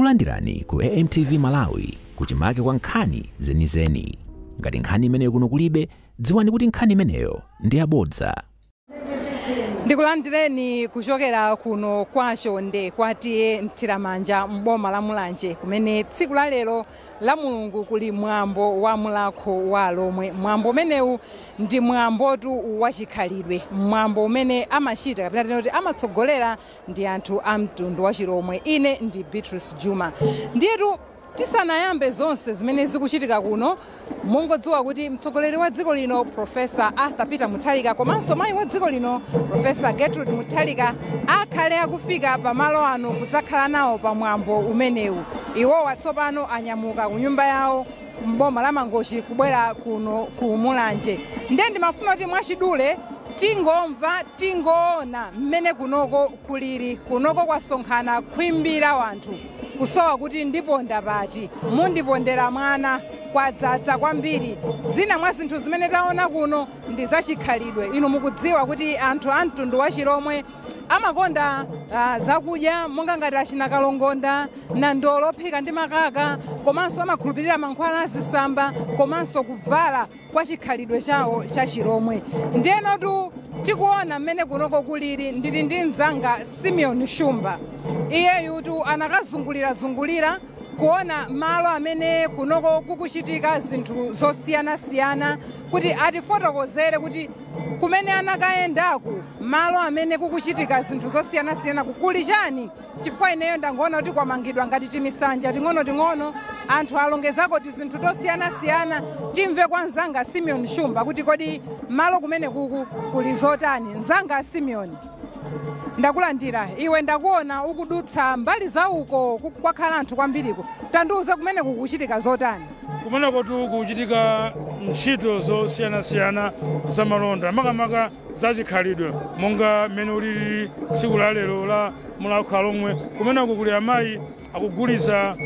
Tikulandirani ku AMTV Malawi kuchimake kwa nkhani zenizeni. Ngati nkhani imeneyo kuno kulibe, dziwani kuti nkhani imeneyo ndi yabodza. Ndikulandireni kuchokera kuno kwa Chonde kwatiye Mthiramanja m'boma la Mulanje, kumene tsiku la lero la Mulungu kuli mwambo wa Mulakho wa Lomwe. Mwambo umenewu ndi mwambotu wachikhalidwe, mwambo umene amachita kapena tinoti amatsogolera ndi anthu a mtundu wa Chilomwe. Ine ndi Beatrice Juma. Ndiyetu tisanayambe zonse zimene zikuchitika kuno, mungodziwa kuti mtsogoleri wa dziko lino Profesa Arthur Peter Mutharika komanso mayi wa dziko lino Profesa Gertrude Mutharika akhale akufika pamalo ano kudzakhala nawo pamwambo umenewu. Iwowa tsopano anyamuka ku nyumba yawo mboma la Mangochi kubwera kuno ku Mulanje. Ndiye ndimafuna kuti mwachidule tingomva, tingoona mmene kunoko kuliri. Kunoko kwasonkhana khwimbi la wanthu, kusowa kuti ndiponda pati, mundipondera mwana, kwadzadza kwambiri. Zina mwa zinthu zimene taona kuno ndi zachikhalidwe. Inu mukudziwa kuti anthu a mtundu wa Chilomwe amakonda zakudya monga ngati achina kalongonda, nandolo ophika ndi makaka, komanso amakhulupirira mankhwala azisamba, komanso kuvala kwa chikhalidwe chawo cha Chilomwe. Ndiyenotu tikuona mmene kunoko kulili. Ndili ndi mzanga Simeon Shumba. Iyeyutu anakazungulirazungulira kuona malo amene kunoko kukuchitika zinthu zosiyanasiyana, kuti atifotokozere kuti kumene anakayendaku, malo amene kukuchitika zinthu zosiyanasiyana, kukuli chani, chifukwa ineyo ndangoona kuti kwamangidwa ngati timisanja ting'onoting'ono, anthu alongezako tizinthu tosiyanasiyana. Timve kwa mzanga Simeon Shumba kuti kodi malo kumene kuku kuli zotani. Mzanga Simeon, ndakulandira. Iwe ndakuona ukudutsa mbali za uko kwakhala anthu kwambiriko. Tandiuza, kumene kukuchitika zotani? Kumeneko kukuchitika ntchito zosiyanasiyana za malonda, makamaka zachikhalidwe, monga mmene ulili tsiku la lero la Mulakho Lomwe. Kumeneko kuli amayi akugulitsa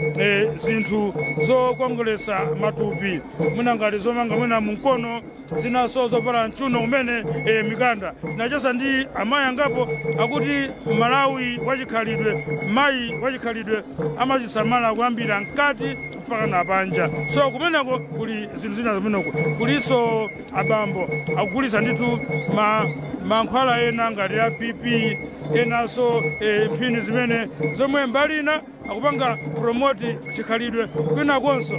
zinthu zokongoletsa matupi, mwina ngati zomanga mwina mumkono, zinaso zovala mchuno umene mikanda. Nacheza ndi amayi angapo, akuti Malawi wachikhalidwe, mayi wachikhalidwe amachisamala kuyambira mkati mpaka napanja. So kumeneko kuli zinthu zina zimeneko. Kuliso abambo akugulitsa ndithu mankhwala ena ngati ya BP, enanso mphini zimene zomwe mbali ina akupanga promote chikhalidwe, kwinakonso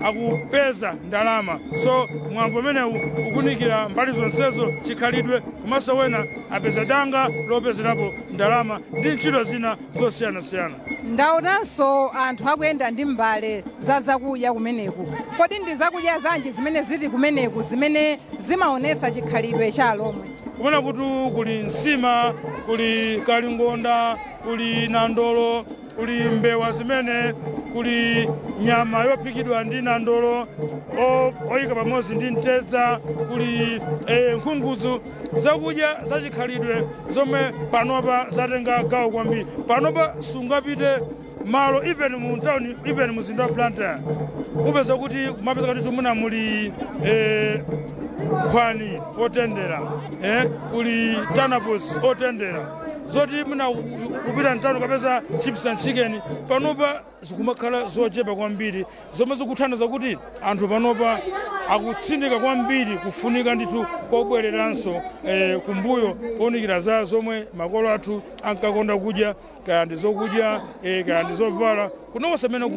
akupeza ndalama. So mwambo umenewu ukunikira mbali zonsezo, chikhalidwe komanso wena apeza danga lopezerapo ndalama ndi ntchito zina zosiyanasiyana. Ndaonanso anthu akuyenda ndi mbale za zakudya kumeneku. Kodi ndi zakudya zanji zimene zili kumeneku zimene zimaonetsa chikhalidwe cha Lomwe? Kumene kuti kuli nsima, kuli kalingonda, kuli nandolo, kuli mbewa zimene, kuli nyama yophikidwa ndi nandolo oyika pamodzi ndi mtedza, kuli nkhunguzu, zakudya zachikhalidwe zomwe panopa zatenga gawo kwambiri. Panopa sungapite malo, even mu town, even mzinda wa Blantyre, upeza kuti kumapeza kuti muna muli nkhwani otendera, kuli tanapos otendera, zoti muna kupita mtawuni kapeza chips and chicken panopa zikumakhala zochepa kwambiri, zomwe zikuthandiza kuti anthu panopa akutsindika kwambiri kufunika ndithu kobwereranso kumbuyo powunikira za zomwe makolo athu ankakonda kudya, kaya ndi zokudya, kaya ndi zovala. Kunonso amene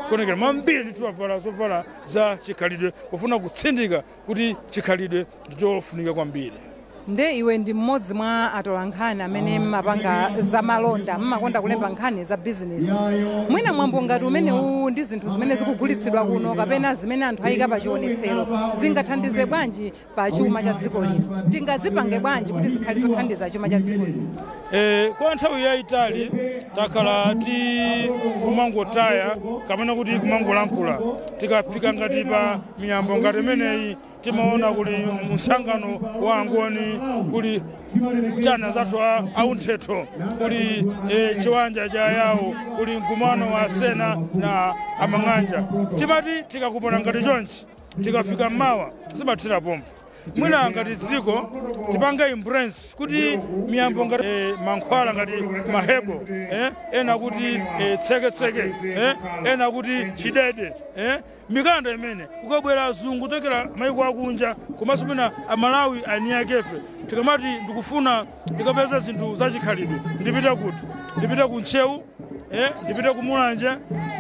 kuonekera mambiri ndithu avala zovala za chikhalidwe kufuna kutsindika kuti chikhalidwe ndichofunika kwambiri. Nde iwe ndi mmodzi mwa atolankhani amene mmapanga zamalonda, mmakonda kulemba nkhani za bizinesi. Mwina mwambo ngati umenewu ndi zinthu zimene zikugulitsidwa kuno kapena zimene anthu ayika pa chionetsero zingathandize bwanji pa chuma cha dziko lino? Tingazipange bwanji kuti zikhale zothandiza chuma cha dziko lino? Kwa nthawi yayitali takhala ti kumangotaya kapena kuti kumangolankhula. Tikafika ngati pa miyambo ngati imeneyi, timaona kuli msangano wa Angoni, kuli chana zathu aunthetho, kuli chiwanja cha Yawo, kuli mkumano wa Asena na Amang'anja. Timati tikakupana ngati chonchi, tikafika mmawa zimathira pompo. Mwina ngati dziko tipange embrace kuti miyambo ngati mankhwala ngati mahebo, ena kuti tseketseke, ena kuti chidede, mikanda imene kukabwera azungu kuchokera maiko akunja, komanso mwina Amalawi ani akefe tikamati ndikufuna ndikapeza zinthu zachikhalidwe, ndipite kuti? Ndipite ku Ntcheu, ndipite ku Mulanje,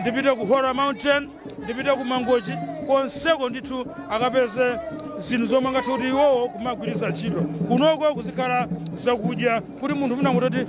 ndipite ku Hora Mountain, ndipite ku Mangochi, konseko ndithu akapeze zinthu zomwe angathe kuti iwowo kumagwiritsa ntchito. Kunoko kuzikhala zakudya kuti munthu mwina ngototi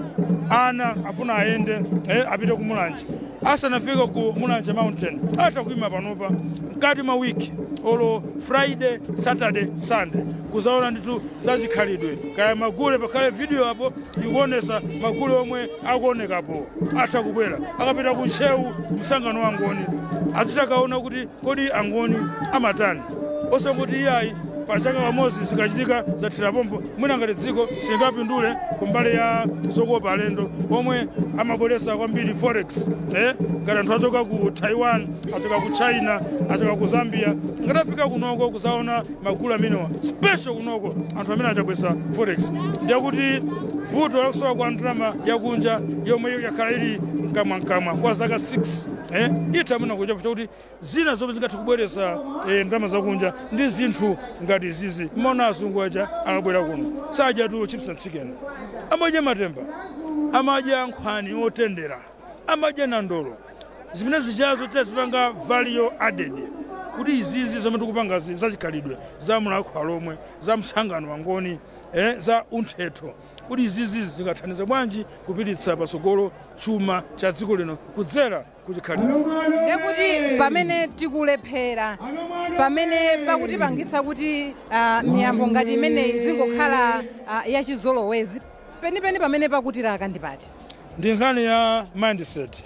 ana afuna ayende, apite ku Mulanje, asanafike ku Mulanje Mountain atha kuyima panopa mkati mwa wiki, olo Friday, Saturday, Sunday, kuzaona ndithu zachikhalidwe, kaya magule, pakhale video apo ikuonesa magule omwe akuonekapo. Atha kubwera akapita ku Ntcheu, msangano wa Ngoni, azitakaona kuti kodi Angoni amatani, osangoti iyayi pachaka pamodzi zikachitika zathira pompo. Mwina ngati dziko singapindule kumbali ya zokopa alendo omwe amabweretsa kwambiri forex, ngati anthu achoka ku Taiwan, achoka ku China, achoka ku Zambia, ngati afika kunoko kuzaona magulu amenewa special kunoko, anthu amene achabweretsa forex. Ndiye kuti vuto lakusowa kwa ndalama yakunja yomwe yakhala ili mkamwamkamwa kwa zaka 6, itha mwina kuchapo chakuti zina zomwe zingathe kubweretsa ndalama zakunja ndi zinthu ngati izizi. Mmaona azungu aja akabwera kuno sadya tu chips and chicken, amadya matemba, amadya nkhwani otendera, amadya nandolo. Zimene zichazo tazipanga value added kuti izizi zomwe tikupangazi zachikhalidwe, za Mulhako Alomwe, za msangano wa Ngoni, za unthetho, kuti izizi zingathandize bwanji kupititsa patsogolo chuma cha dziko lino kudzera kuchikhalidwe. Ndekuti pamene tikulephera, pamene pakutipangitsa kuti miyambo ngati imeneyi zingokhala yachizolowezi penipeni, pamene pakutilaka ndi pati? Ndi nkhani ya mindset.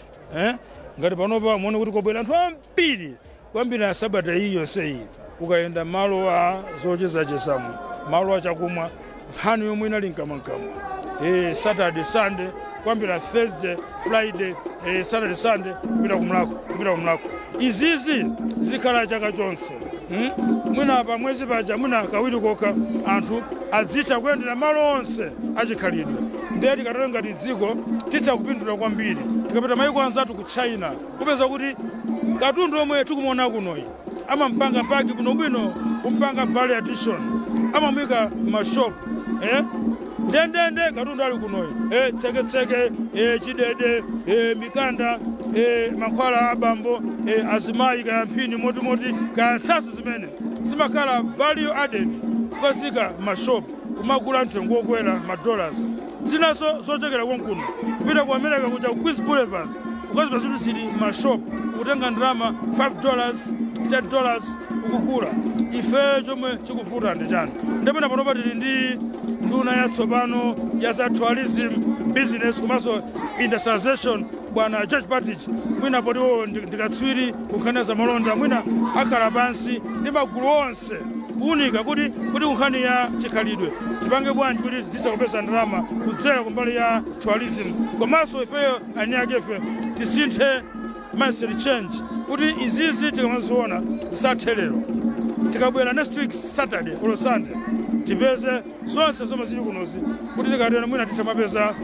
Ngati panopa muone kuti kwabwera anthu ambiri kwambiri na sabata iyi yonse iyi, ukayenda malo a zochezachezamo, malo achakumwa, nkhani yomwe inali mkamwamkamwa, Saturday, Sunday, kwambira Thursday, Friday, Saturday, Sunday, kupita kumulako, kupita kumulako. Izizi zikhala chaka chonse, Mwina pa mwezi paja mwina kawiri kokha anthu adzitha kuyendera malo onse achikhalidwe. Ndiye tikatero ngati dziko titha kupindula kwambiri. Tikapita maiko anzathu ku China, kupeza kuti katundu omwe tikumuona kunoyi amampanga pack bwinobwino, kumpanga value addition, amamuyika mashop, ndendende katundu ali kunoyi, tseketseke, chidede, mikanda, mankhwala abambo, azimayi, kaya mphini motimoti, kaya ntsasi, zimene zimakhala value added, kukazika mashop kumagula mtengo wokwera ma dollars. Zinaso zochokera konkuno kupita ku America kuja, ku Queens Boulevard, ukazipeza kuti zili mashop, ukutenga ndalama $5, $10, ukugula. Ife chomwe chikuvuta ndi chani? Ndipena panopa tili ndi nduna yatsopano ya za tourism, business komanso industrialization, bwana George Partridge. Mwina potiwo ndikatswiri kunkhani za malonda, mwina akhala pansi ndi magulu onse kuwunika kuti kunkhani ya chikhalidwe tipange bwanji kuti tizitha kupeza ndalama kudzera kumbali ya tourism. Komanso ifeyo ani akefe tisinthe mindset change kuti izizi tikamaziona zisathe lero. Tikabwera next week Saturday or Sunday, tipeze zonse zomwe zili kunozi, kuti tikatero mwina titha mapeza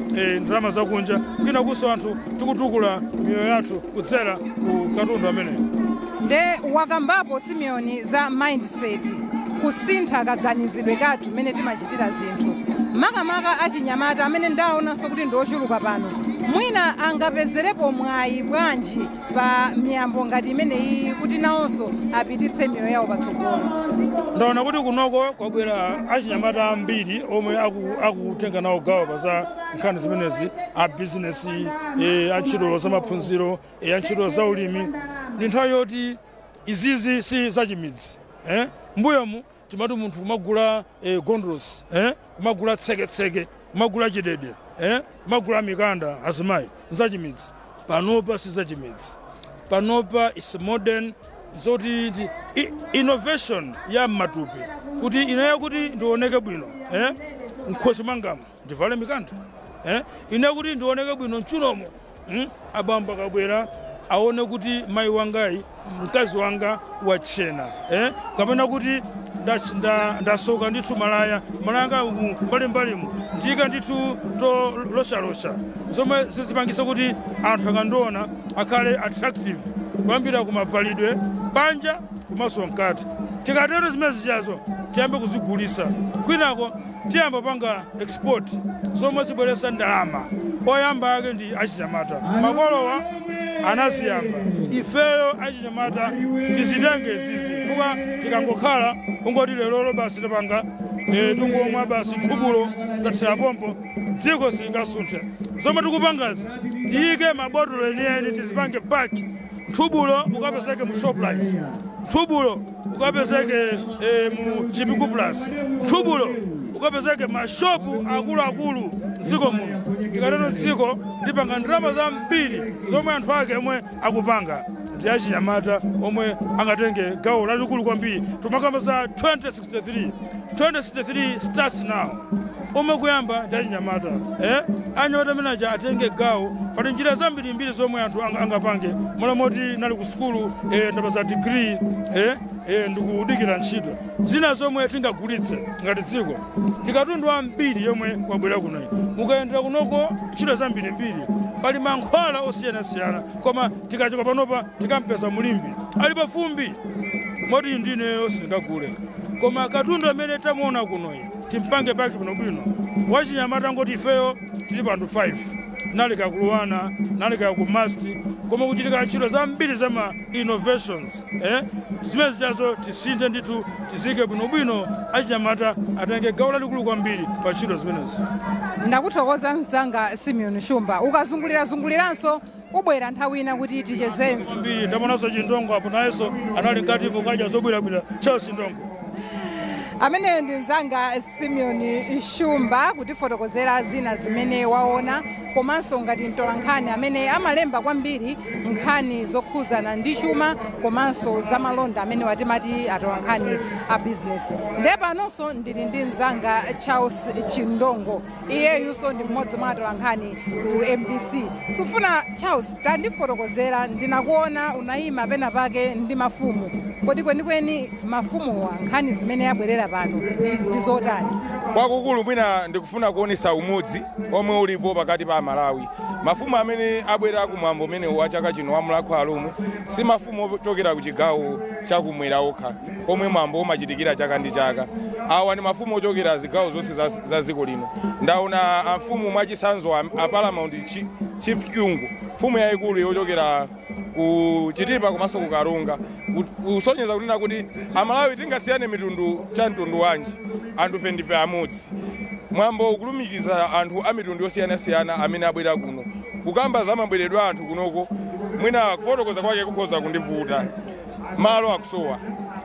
ndalama zakunja, kwina kuso anthu tikutukula miyoyo yathu kudzera ku katundu ameneyo. Nde wakambapo Simeoni za mindset, kusintha kaganizidwe kathu mmene timachitira zinthu, makamaka achinyamata amene ndaonanso kuti ndi ochuluka pano. Mwina angapezerepo mwayi bwanji pa miyambo ngati imeneyi kuti nawonso apititse miyoyo yawo patsogolo? Ndaona kuti kunoko kwabwera achinyamata ambiri omwe akutenga nawo gawo pa za nkhani zimenezi, a bizinesi, antchito za maphunziro, antchito za ulimi. Ndi nthawi yoti izizi si zachimidzi. Mbuyomu timati munthu kumagula gondolosi, kumagula tseketseke, kumagula chidede, kumagula mikanda, azimayi, zachimidzi. Panopa si zachimidzi, panopa is modern, zoti innovation ya mmatupi, kuti ineyo kuti ndioneke bwino, mkhosi mwangamo ndivale mikanda, ineyo kuti ndioneke bwino mchunomo, Abambo akabwera aone kuti mayi wangayi, mkazi wanga wachena, kapena kuti Ndasoka ndithu malaya malanga mbalimbalimu, ndiyika ndithu toloshalosha zomwe zizipangisa kuti anthu akandiona akhale attractive, kuyambira kumavalidwe panja komanso mkati. Tikatero zimene zichazo tiyambe kuzigulisa, kwinako tiyamba panga export zomwe zibweresa ndalama. Oyamba ake ndi achinyamata. Makolowa anaziyamba, ifeyo achinyamata tizitenge zizi, fuka tikangokhala ungoti lelolo basi tapanga, tungomwa basi thubulo tathira pompo, dziko silingasunthe. Zomwe tikupangazi tiyike mabotolo enieni, tizipange pack. Thubulo ukapezeke mu Shoprite, thubulo ukapezeke mu Chipiku Plus, thubulo ukapezeke mashopu akuluakulu mdziko muno. Tikatero dziko lipanga ndalama zambiri zomwe anthu ake omwe akupanga ndi achinyamata omwe angatenge gawo lalikulu kwambiri. Tumakamba za 2063. 2063 starts now. Omwe kuyamba ndi achinyamata, Anyamata amenaja atenge gawo. Pali njira zambirimbiri zomwe anthu angapange. Moti nali ku sukulu, ndapeza degree, ndikudikira ntchito. Zina zomwe tingagulitse ngati dziko ndi katundu ambiri yomwe wabwera kunoyi. Mukayendera kunoko, ntchito zambirimbiri, pali mankhwala osiyanasiyana, koma tikachoka panopa tikampeza mulimbi ali pafumbi moti ndineyo sindingagule. Koma katundu amene tamuona kunoyi timpange pack bwinobwino. Wachinyamata ngoti ifeyo tili panthu 5, nalika kuluwana, nalika ku MUST, koma kuchitika ntchito zambiri za ma innovations, Zimene zichazo tisinthe ndithu, tizike bwinobwino. Achinyamata atenge gawo lalikulu kwambiri pa ntchito zimenezi. Ndakuthokoza mzanga Simeon Shumba. Ukazungulirazunguliranso ubwera nthawi ina kuti tichezenso. Kwambiri. Ndamonanso Chindongo apo, nayenso anali mkatipo kadya zobwirabwira. Charles Chindongo. Ameneyo ndi mzanga Simeon Shumba kutifotokozera zina zimene waona, komanso ngati mtolankhani amene amalemba kwambiri nkhani zokhuzana ndi chuma komanso zamalonda, amene watimati atolankhani a business. Ndiye panonso ndili ndi mzanga Charles Chindongo. Iyeyunso ndi mmodzi mwa atolankhani ku MBC. Kufuna Charles, tandifotokozera, ndinakuona unayima pena pake ndi mafumu. Kodi kwenikweni mafumuwa nkhani zimene abwerera pano ndi zotani? Kwakukulu mwina ndikufuna kuonesa umodzi omwe ulipo pakati pa Amalawi. Mafumu amene abwera kumwambo umene wa chaka chino wa Mulhako Alhomwe si mafumu ochokera ku chigawo chakumwera okha omwe mwambo umachitikira chaka ndi chaka. Awa ndi mafumu ochokera zigawo zonse za dziko lino. Ndaona amfumu, mwachitsanzo a Paramount Chief Kyungu, mfumu yayikulu yochokera ku Chitipa komanso ku Karonga, kusonyeza kunena kuti Amalawi tingasiyane mitundu cha mtundu wanji, anthu ndife amodzi. Mwambo ukulumikiza anthu a mitundu yosiyanasiyana amene abwera kuno. Kukamba za mabweredwe a anthu kunoko, mwina kufotokoza kwake kukhoza kundivuta. Malo akusowa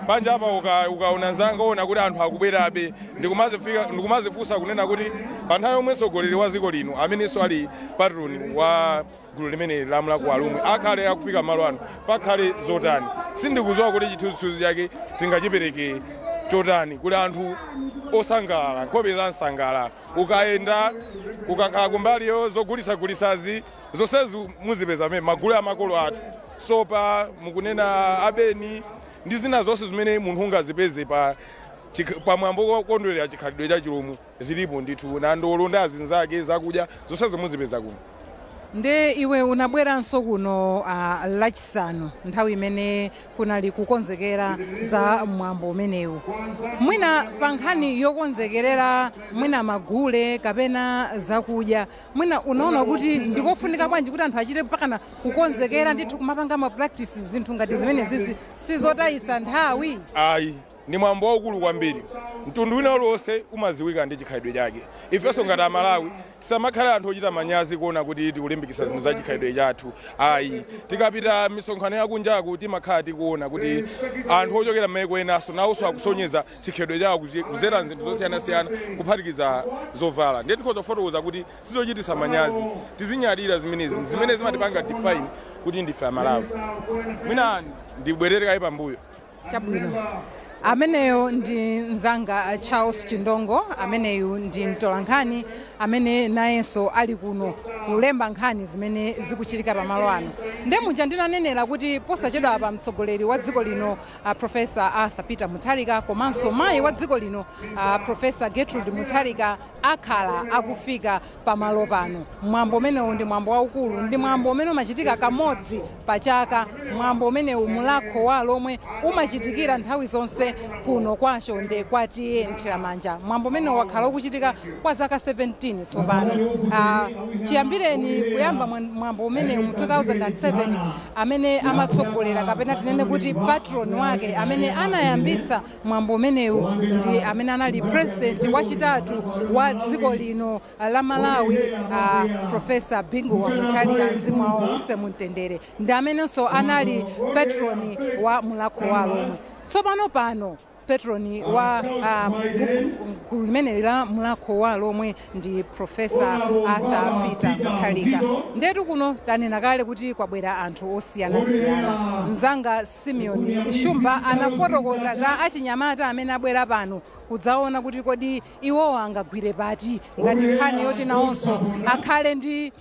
panja apa. Ukaona nzanga, ona kuti anthu akubwerabe. Ndikumazifunsa kunena kuti pa nthawi yomwe mtsogoleri wa dziko lino amenenso ali patron wa gulu limene la Mulhako Alhomwe akhale akufika malo ano, pakhale zotani? Sindikudziwa kuti chithunzithunzi chake tingachipereke chotani. Kuli anthu osangalala, nkhope za msangala. Ukayenda, ukakhala kumbaliyo, zogulisagulisazi zonsezi muzipeza mmene magulu a makolo athu, sopa mukunena abeni ndi zina zonse zimene munthu ungazipeze pa pamwambo wokondwerera chikhalidwe cha Chilomwe zilipo ndithu, na ndolo ndi azinzake, zakudya zonsezo muzipeza kuno. Nde iwe unabweranso kuno Lachisanu, nthawi imene kunali kukonzekera za mwambo umenewu. Mwina pa nkhani yokonzekerera mwina magule kapena zakudya, mwina unaona kuti ndikofunika bwanji kuti anthu achite mpakana kukonzekera ndithu, kumapanga ma practice zinthu ngati zimene zizi? Sizotayisa nthawi? Ayi, ndi mwambo waukulu kwambiri. Mtundu wina uliwonse umaziwika ndi chikhalidwe chake. Ifenso ngati Amalawi tisamakhale anthu ochita manyazi kuona kuti tikulimbikitsa zinthu za chikhalidwe chathu, ayi. Tikapita misonkhano yakunjaku, timakhala tikuona kuti anthu ochokera m'mayiko enanso nawonso akusonyeza chikhalidwe chawo kudzera zinthu zosiyanasiyana, kuphatikiza zovala. Ndiye tikhoza kufotokoza kuti sizochititsa manyazi, tizinyadira zimenezi zimene zimatipanga define kuti ndife Amalawi. Mwina ndibwerere kaye pambuyo. Chabwino. Ameneyo ndi mzanga Charles Chindongo. Ameneyu ndi mtolankhani. amene nayenso ali kuno kulemba nkhani zimene zikuchitika pamalo ano. Nde muja ndinanenera kuti posachedwa apa mtsogoleri wa dziko lino Professor Arthur Peter Mutharika komanso mayi wa dziko lino Professor Gertrude Mutharika akhala akufika pamalo pano. Mwambo umenewu ndi mwambo waukulu, ndi mwambo umene umachitika kamodzi pa chaka. Mwambo umenewu Mulhako wa Alhomwe umachitikira nthawi zonse kuno kwa Chonde kwa T/A Nthiramanja. Mwambo umenewu wakhala ukuchitika kwa zaka 17 tsopano. Chiyambireni kuyamba mwambo umenewu mu 2007, amene amatsogolera kapena tinene kuti patron wake amene anayambitsa mwambo umenewu ndi amene anali president wachitatu wa dziko lino la Malawi, Professor Bingu wa Mutharika, mzimu wawo uuse mumtendere, ndi amenenso anali patron wa Mulhako wa Alhomwe. Tsopano pano patron wa gulu limeneli la Mulhako wa Alhomwe ndi Professor Arthur Peter Mutharika. Ndetu kuno tanena kale kuti kwabwera anthu osiyanasiyana. Mzanga Simeon Shumba anafotokoza za achinyamata amene abwera pano kudzaona kuti kodi iwowo angagwire pati ngati nkhani yoti nawonso akhale ndi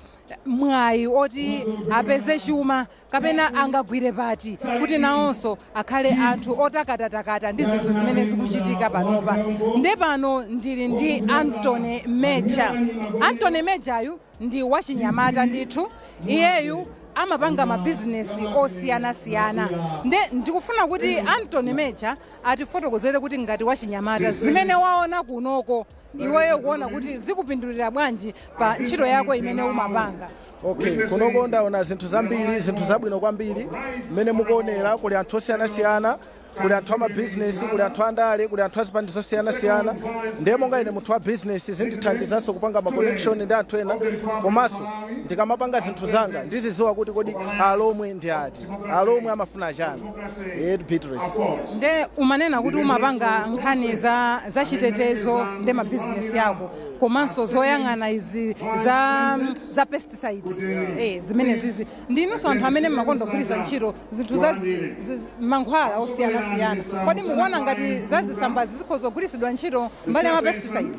mwayi oti apeze chuma, kapena angagwire pati kuti nawonso akhale anthu otakatakata ndi zinthu zimene zikuchitika panopa. Nde pano ndili ndi Antony Meja. Antony Mejayu ndi wachinyamata ndithu, iyeyu amapanga mabizinesi osiyanasiyana. Nde ndikufuna kuti Antony Meja atifotokozere kuti ngati wachinyamata zimene waona kunoko iweyo kuona kuti zikupindulira bwanji pa ntchito yako imene umapanga. Okay, kunoko ndaona zinthu zambiri, zinthu zabwino kwambiri. Mmene mukuonera kuli anthu osiyanasiyana, kuli anthu amabizinesi, kuli anthu andale, kuli anthu azipani zosiyanasiyana. Ndiye monga ine munthu wa bizinesi, zindithandizanso kupanga ma connection ndi anthu ena, komanso ndikamapanga zinthu zanga ndiziziwa kuti kodi Alomwe ndi ati, Alomwe amafuna chani. Beatrice. Nde umanena kuti umapanga nkhani za chitetezo ndi mabizinesi yako, komanso zoyang'ana izi za pesticides, zimene zizi ndinunso anthu amene mmakonda kugwiritsa ntchito zinthu za mankhwala osiyanasiyana. Kodi mukuona ngati zazisambazi zikhoza kugwiritsidwa ntchito mbali ya ma pesticides?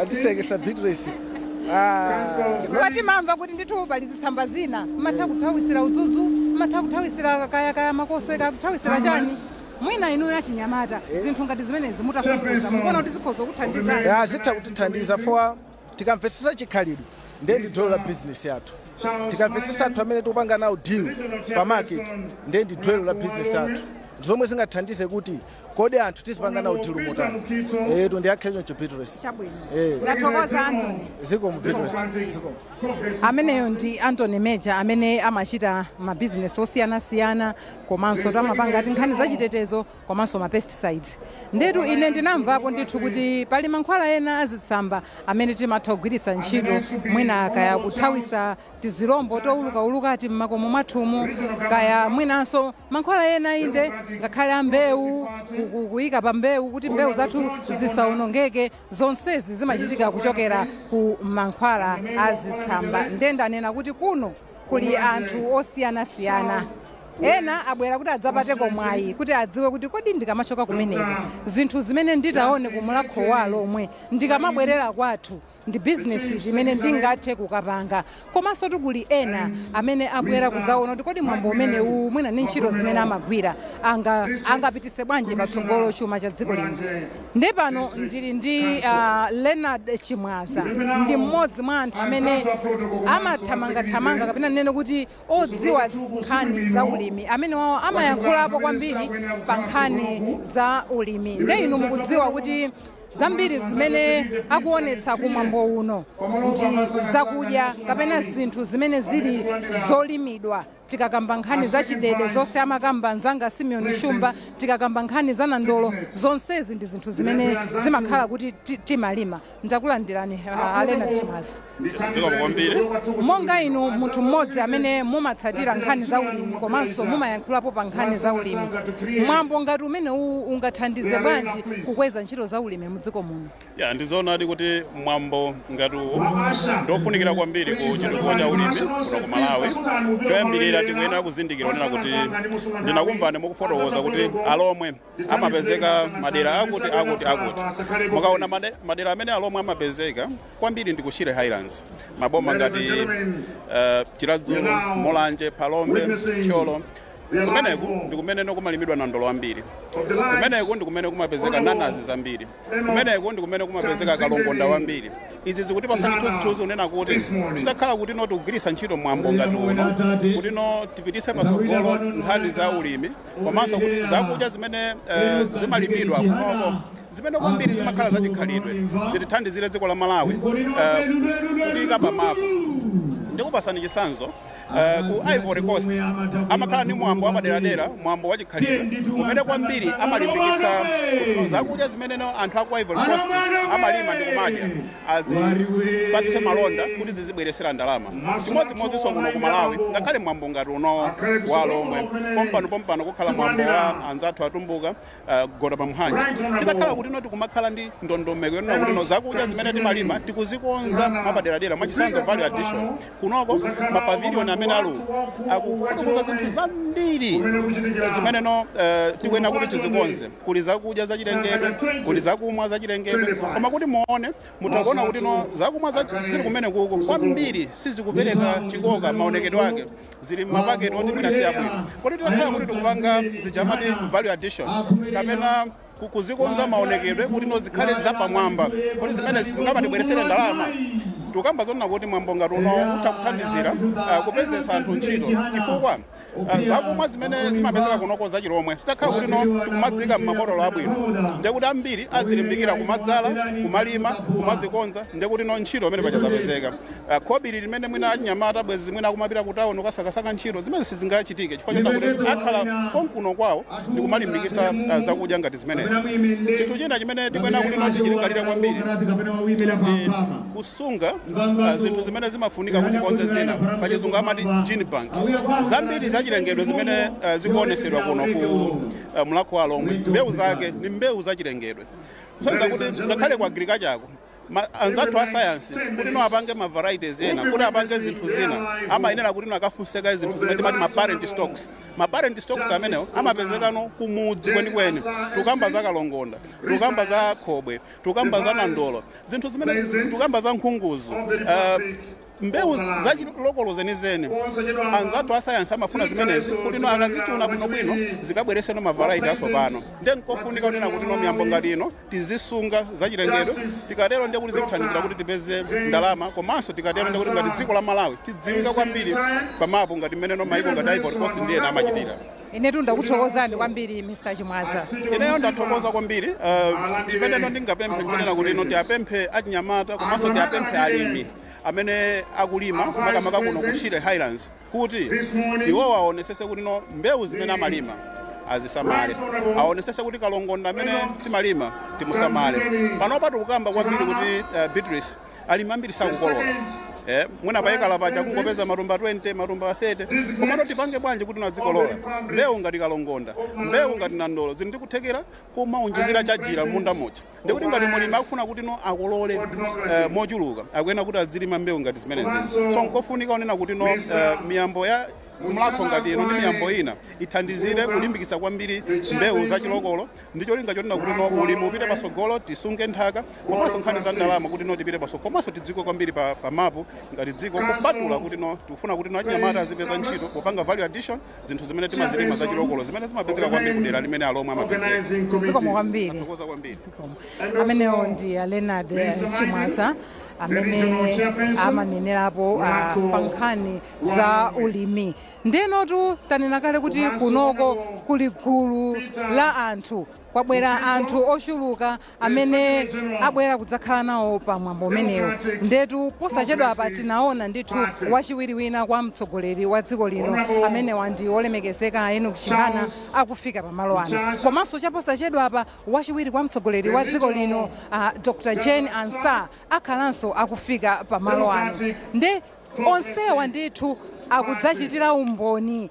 Atisekesa, Beatrice. Chifukwa timamva kuti ndithu pali zitsamba zina mmatha kuthawisira udzudzu, mmatha kuthawisira kayakaya makoswe, kuthawisira chani. Mwina inuyo achinyamata zinthu ngati zimenezi mutafufuza mukuona kuti zikhoza kuthandizani? Ya, zitha kutithandiza for tikamvetsetsa chikhalidwe, ndiye ndi dwelo la business yathu. Tikamvetsetsa anthu amene tikupanga nawo deal pa market, ndiye ndi dwelo la business yathu, zomwe zingathandize kuti kodi anthu tizipanga nawo deal motani. Etu, ndiyankhe choncho, Beatrice. Chabwino, ndathokoza, Antony. Zikomo, Beatrice, zikomo. Ameneyo ndi Antony Meja amene amachita mabizinesi osiyanasiyana, komanso tamapanga ati nkhani zachitetezo komanso ma pesticides. Ndetu ine ndinamvapo ndithu kuti pali mankhwala ena azitsamba amene timatha kugwiritsa ntchito mwina kaya kuthawisa tizilombo towulukauluka ati mmakomo mwathumu, kaya mwinanso mankhwala ena inde ngakhale ambewu, kuyika pa mbewu kuti mbewu zathu zisawonongeke. Zonsezi zimachitika kuchokera ku mankhwala azitsamba. Nde ndanena kuti kuno kuli anthu osiyanasiyana. Ena abwera kuti adzapateko mwayi kuti adziwe kuti kodi ndikamachoka kumeneko zinthu zimene nditaone kumulakho wa Alhomwe, ndikamabwerera kwathu ndi bizinesi chimene ndingathe kukapanga. Komanso tikuli ena amene abwera kuzaona kuti kodi mwambo umenewu mwina ndi ntchito zimene amagwira angapitise bwanji patsogolo chuma cha dziko lino. Nde pano ndili ndi Leonard Chimwaza, ndi mmodzi mwa anthu amene amathamangathamanga kapena ndinene kuti odziwa nkhani za ulimi, amene wawo amayankhulapo kwambiri pa nkhani za ulimi. Nde inu mukudziwa kuti zambiri zimene akuonetsa kumwambo uno ndi zakudya kapena zinthu zimene zili zolimidwa. Tikakamba nkhani za chidede zonse amakamba mzanga Simeon Shumba, tikakamba nkhani za nandolo, zonsezi ndi zinthu zimene zimakhala kuti timalima. Ndakulandirani, Leonard Chimwaza. Zikomo kwambiri. Monga inu munthu mmodzi amene mumatsatira nkhani za ulimi komanso mumayankhulapo pa nkhani za ulimi, mwambo ngati umene uwu ungathandize bwanji kukweza ntchito za ulimi mudziko muno? Ya, ndizoonadi kuti mwambo ngati uwu ndofunikira kwambiri ku chitukuko cha ulimi kuno ku Malawi. Choyambirira Tikuyenera kuzindikira onena kuti ndinakumvani mukufotokoza kuti alomwe amapezeka madera akuti akuti akuti. Mukaona madera amene alomwe amapezeka kwambiri ndi ku Shire Highlands, maboma ngati Chiradzulu, Mulanje, Phalombe, Thyolo. Kumeneku ndi kumene kumalimidwa nandolo ambiri, kumeneku ndi kumene kumapezeka nanazi zambiri, kumeneku ndi kumene kumapezeka kalongonda wambiri. Izi zikutipasa chithunzithunzi unena kuti titakhala kuti no tikugwiritsa ntchito mwambo ngati uno kuti no tipitise patsogolo nkhani za ulimi, komanso kuti zakudya zimene zimalimidwa kunoko, zimene kwambiri zimakhala zachikhalidwe, zitithandizire dziko la Malawi kuyika pamapu. Ndikupasani chitsanzo, ku Ivory Coast amakhala ndi mwambo wapaderadera, mwambo wachikhalidwe umene kwambiri amalimbikitsa kuti zakudya zimene anthu aku Ivory Coast amalima ndi kumadya azipatse malonda kuti zizibweresera ndalama. Chimodzimodzinso kuno ku Malawi, ngakhale mwambo ngati uno wa Lomwe, pompano pompano kukhala mwambo wa anzathu atumbuka, goda pamphanja, titakhala kuti no tikumakhala ndi ndondomeko yonena kuti no zakudya zimene timalima tikuzikonza mwapaderadera, mwachitsanzo value addition. Kunoko ma pavilion amene alu akufotokoza zinthu zambiri zimene no tikuyenera kuti tizikonze. Kuli zakudya zachilengedwe, kuli zakumwa zachilengedwe, koma kuti muone, mutakuona kuti no zakumwa zili kumene kuko kwambiri sizikupereka chikoka, maonekedwe ake zili mapaketi oti mwina si abwino. Kodi titakhala kuti tikupanga zijamati value addition kapena kuzikonza maonekedwe kuti no zikhale zapamwamba, kuti zimene zingamatibweresere ndalama? Tikamba zonena kuti mwambo ngati uno utha kuthandizira kupezesa anthu ntchito, chifukwa zakumwa zimene zimapezeka kunoko zachilomwe, titakhala kuti no tikumadzika m'mabotolo abwino, ndekuti ambiri azilimbikira kumadzala, kumalima, kumadzikonza, ndekuti no ntchito imene paja zapezeka. Khobiri limene mwina achinyamata bwezi mwina akumapita ku town kukasakasaka ntchito, zimene sizingachitike chifukwa choti kuti akhala konkuno kwawo ndi kumalimbikisa zakudya ngati zimenezi. Chinthu china chimene tikuyenera kuti no tichilingalire kwambiri ndi kusunga zinthu zimene zimafunika kuti konze zina, pachizungu amati gene bank. Zambiri zachilengedwe zimene zikuonesedwa kuno ku Mulhako wa Lomwe, mbewu zake ni mbewu zachilengedwe, kusonyeza kuti ngakhale ku agriculture ako anzathu a science, kuti no apange ma varieties ena, kuti apange zinthu zina, amayenera kuti no akafunseka zinthu zimene timati ma parent stocks. Ma parent stocks amenewo amapezekano kumudzi kwenikweni. Tukamba za kalongonda, tukamba za khobwe, tukamba za nandolo, zinthu zimene tukamba za nkhunguzu, mbewu zachilokolo zenizeni. Anzathu a sayansi amafuna zimenezi kuti no akazichuna bwinobwino zikabwereseno ma variety atsopano. Ndiye nkofunika kunena kuti no miyambo ngati ino tizisunga zachilengedwe. Tikatero ndiye kuti zikuthandizira kuti tipeze ndalama, komanso tikatero ndiye kuti ngati dziko la Malawi tidziwika kwambiri pamapu ngati mmene no maiko ngati Ivory Coast ndiye amachitira. Inetu ndakuthokozani kwambiri, Mr Chimwaza. Ineyo ndathokoza kwambiri. Chimene no ndingapemphe nkunena kuti ino tiapemphe achinyamata komanso tiapemphe alimi amene akulima makamaka kuno ku Shire Highlands kuti iwo aonesese kuti no mbewu zimene amalima azisamale, aonesese kuti kalongonda amene timalima timusamale. Panopa tikukamba kwambiri kuti Beatrice, alimi ambiri sakukolola, mwina payekala paja kungopeza matumba 20, matumba 30. Komano tipange bwanji kuti nadzikolola mbewu ngati kalongonda, mbewu ngati nandolo? Zili ndikuthekera kumaunjizira chajira munda muja. Ndikuti ngati mulimi akufuna kuti no akolole mochuluka, akuyenera kuti adzilima mbewu ngati zimenezi. So nkofunika unena kuti no miyambo ya Mulhako ngati ino ndi miyambo ina ithandizire kulimbikitsa kwambiri mbewu zachilokolo ndi cholinga chonena kuti no ulimi upite patsogolo, tisunge nthaka, komanso nkhani za ndalama kuti no tipite patsogolo, komanso tidziwe kwambiri pa mapu ngati dziko, kupatula kuti no tikufuna kuti no achinyamata azipeza ntchito popanga value addition zinthu zimene timazilima zachilokolo zimene zimapezeka kwambiri kudera limene alomwe amapezeka. Zikomo kwambiri. Tathokoza kwambiri. Zikomo. Amenewo ndi a Leonard Chimwaza amene amanenerapo pa nkhani za ulimi. Ndenotu tanena kale kuti kunoko kuli gulu la anthu, kwabwera anthu ochuluka amene abwera kudzakhala nawo pa mwambo umenewu. Ndetu posachedwa apa tinaona ndithu wachiwiri wina kwa mtsogoleri wa dziko lino, amenewa ndi olemekezeka Enoch Chihana, akufika pamalo ano. Komanso chaposachedwa apa wachiwiri kwa mtsogoleri wa dziko lino, Dr Jane Ansah, akhalanso akufika pamalo ano. Nde onsewa ndithu akudzachitira umboni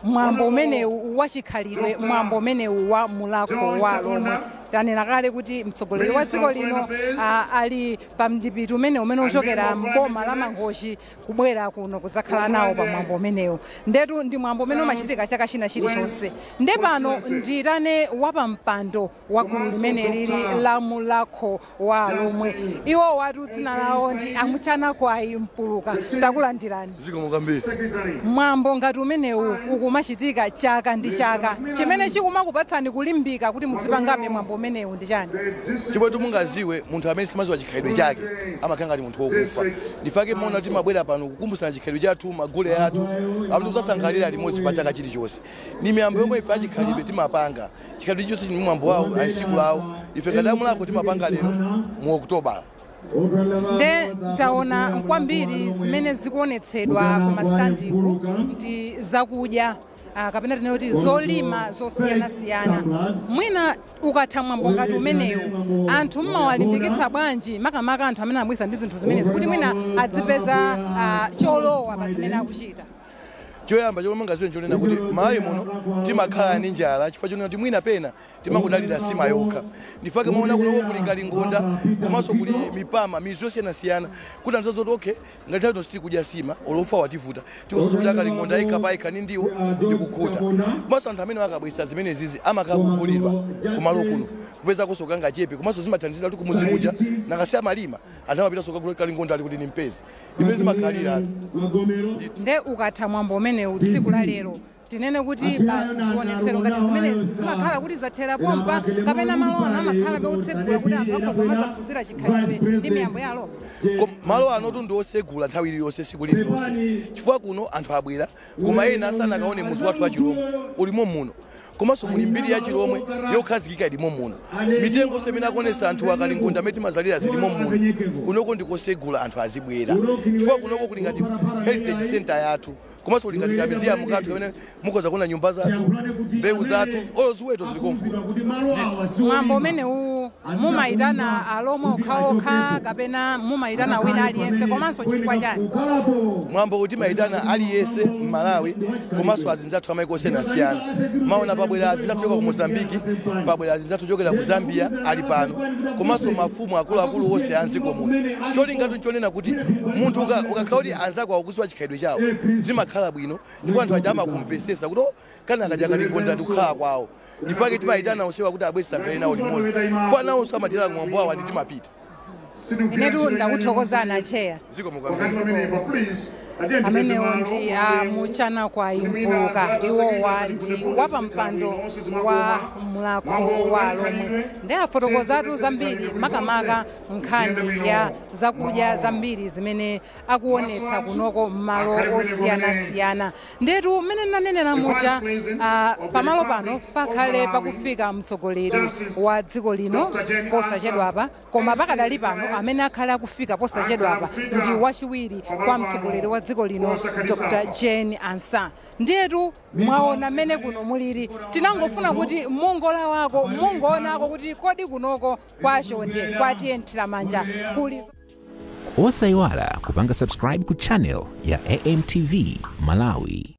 mwambo umenewu wachikhalidwe, mwambo umenewu wa Mulhako wa Lomwe. Tanena kale kuti mtsogoleri wa dziko lino ali pa mdipiti umene uchokera mboma la Mangochi kubwera kuno kuzakhala nawo pa mwambo umenewu. Ndetu ndi mwambo umene umachitika chaka china chilichonse. Nde pano nditane wapampando wa gulu limene lili la Mulhako wa Alomwe. Iwo watu dzina lawo ndi Amuchana Kwayi Mpuluka. Takulandirani. Zikomo kwambiri. Mwambo ngati umenewu ukumachitika chaka ndi chaka, chimene chikumakupatsani kulimbika kuti mudzipangabe mwambo umenewu ndi chani? Chomwe mungaziwe, munthu amene simaziwa chikhalidwe chake amakhala ngati munthu wokufa. Ndifake muona kuti mabwera pano kukumbusana chikhalidwe chathu, magule athu amene kuzasankhalira limodzi pa chaka chilichonse. Ni miyambo yomwe ife achikhalidwe timapanga. Chikhalidwe chonse ni mwambo wawo ali tsiku lawo. Ife ngati amulako timapanga lero mu Oktoba. Nde taona kwambiri zimene zikuonetsedwa ku mastandiku ndi zakudya, kapena tinene kuti zolima zosiyanasiyana. Mwina ukatha mwambo ngati umenewu, anthu mmawalimbikitsa bwanji, makamaka anthu amene amabwisa ndi zinthu zimenezi, kuti mwina adzipeza cholowa pa zimene akuchita? Choyamba chomwe mungaziwe nchonena kuti Malawi muno timakhala ndi njala chifukwa chonena kuti mwina pena timangodalira sima yokha. Ndifake maona kunoko kuli kalingonda komanso kuli mipama, mizu yosiyanasiyana, kuti anthu azoti okay, ngati nthawi tonse tikudya sima olofa wativuta, tikhoza kudya kalingonda yekha payekha ndi ndiwo ndikukhuta. Komanso anthu amene akabwesa zimene zizi amakhala kugulidwa kumalo kuno kupeza kanga chepe, komanso zimathandizira kuti kumuzi kuja nakasiya malima anthu amapita kugula kalingonda ali kuti ni mpezi imene zimakhalira atu. Nde ukatha mwambo umenewu tsiku la lero, tinene kuti basi zionetsero ngati zimenezi zimakhala kuti zathera pompa, kapena malo ano amakhala peotsegula kuti anthu akhoza kumazaphunzira chikhalidwe ndi miyambo yalo? Malo anotu ndi osegula nthawi iliyonse, tsiku lililonse, chifukwa kuno anthu abwera koma ena asanakaone muzi wathu wa Chilomwe ulimo muno, komanso muli mbiri ya Chilomwe yokhazikika ilimo muno. Mitengo imene akuonesa anthu akalingonda amene timazalira zilimo muno. Kunoko ndikosegula, anthu azibwera chifukwa kunoko kuli ngati heritage center yathu, komanso kuli ngati kamuseum kathu kamene mukhoza kuona nyumba zathu, mbewu zathu, olo ziweto zilikonkuno. Mwambo umenewu mumayitana Alomwe okhaokha kapena mumayitana wina aliyense, komanso chifukwa chani? Mwambo kuti timayitana aliyense m'Malawi komanso azinzathu amaiko osiyanasiyana. Maona pabwera azinzathu choka ku Mozambiki, pabwera azinzathu chokera ku Zambia ali pano, komanso mafumu akuluakulu onse a mdziko muno. Cholinga nchonena kuti munthu ukakhala kuti anzako akukuziwa chikhalidwe chawo zimakhala bwino, ndipo anthu aja amakumvesesa kuti kana akadya kalingonda ndikukhala kwawo. Ndifake timayitana onsewa kuti abwere tisankhale nawo limodzi, chifukwa nawonso amatera mwambo wawo andi timapita. Inetu ndakuthokozani acheya. Zikomo kwambiri. Amenewo ndi Amuchana Kwayi Mpuluka. Iwowa ndi wapampando wa Mulhako wa Alomwe. Ndi afotokozatu zambiri, makamaka nkhani ya zakudya zambiri zimene akuonetsa kunoko m'malo osiyanasiyana. Ndetu mmene nanenera muja, pamalo pano pakhale pakufika mtsogoleri wa dziko lino posachedwapa, koma pakadali pano amene akhale akufika posachedwapa ndi wachiwiri kwa mtsogoleri wa dziko lino, Dr. Jane Ansah. Ndiyetu mwaona mmene kuno mulili, tinangofuna kuti mungola wako mungoonako kuti kodi kunoko kwachonde kwatiye mthiramanja kuli. Osayiwala kupanga subscribe ku channel ya AMTV Malawi.